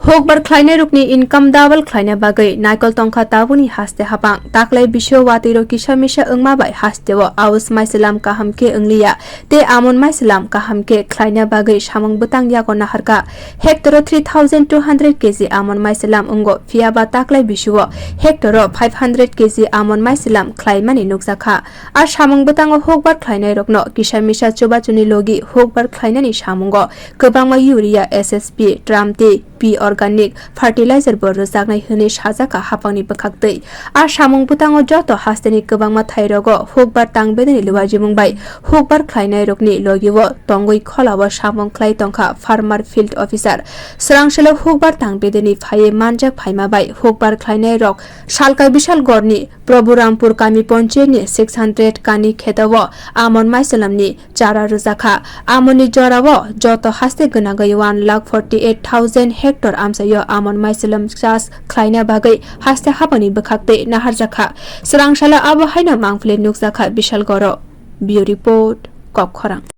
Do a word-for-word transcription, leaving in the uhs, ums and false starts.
Hukbar khlainairokni income double khlaina bagwi naikol tongkha tabukni haste hapang. Taklai bisio watwirok kisa misa wngma bai hasteo aus maiselam kaham khe wngliya tei amon maiselam kaham khe khlaina bagwi samung bwtang yago naharkha. Hektoro three thousand two hundred kg amon maiselam wngo, phiyaba taklai bisio hektoro five hundred kg amon maiselam khlaimani nukjakha. A samung bwtango hukbar khlainairokno kisa misa chubachuni logi hukbar khlainani samungo kwbangma urea, S S P, tram tei P organic fertilizer bo rwjaknai hwnwi sajakha hapangni bwkhaktwi. A samung bwtango joto hasteni kwbangma thairogo hukbar tangbedeni luajimung bai hukbar khlainairokni logio tongwi kholao samung khlai tongkha farmer field officer. Swrangselo hukbar tangbedeni phaiwi manjak phaima bai hukbar khlainairok Salkai Bishalgorni Prabhurampur kami ponchayatni six hundred kani khetao amon maiselamni chara rwjakha. Amoni jorao joto haste gwnagwi one lakh forty eight thousand hectare amchaio amon maiselam chas khlaina bagwi haste habani bwkhaktwi naharjakha. Swrangsalo abo haino mangpili nukjakha Bishalgoro. Bureau Report, Kokkhorang.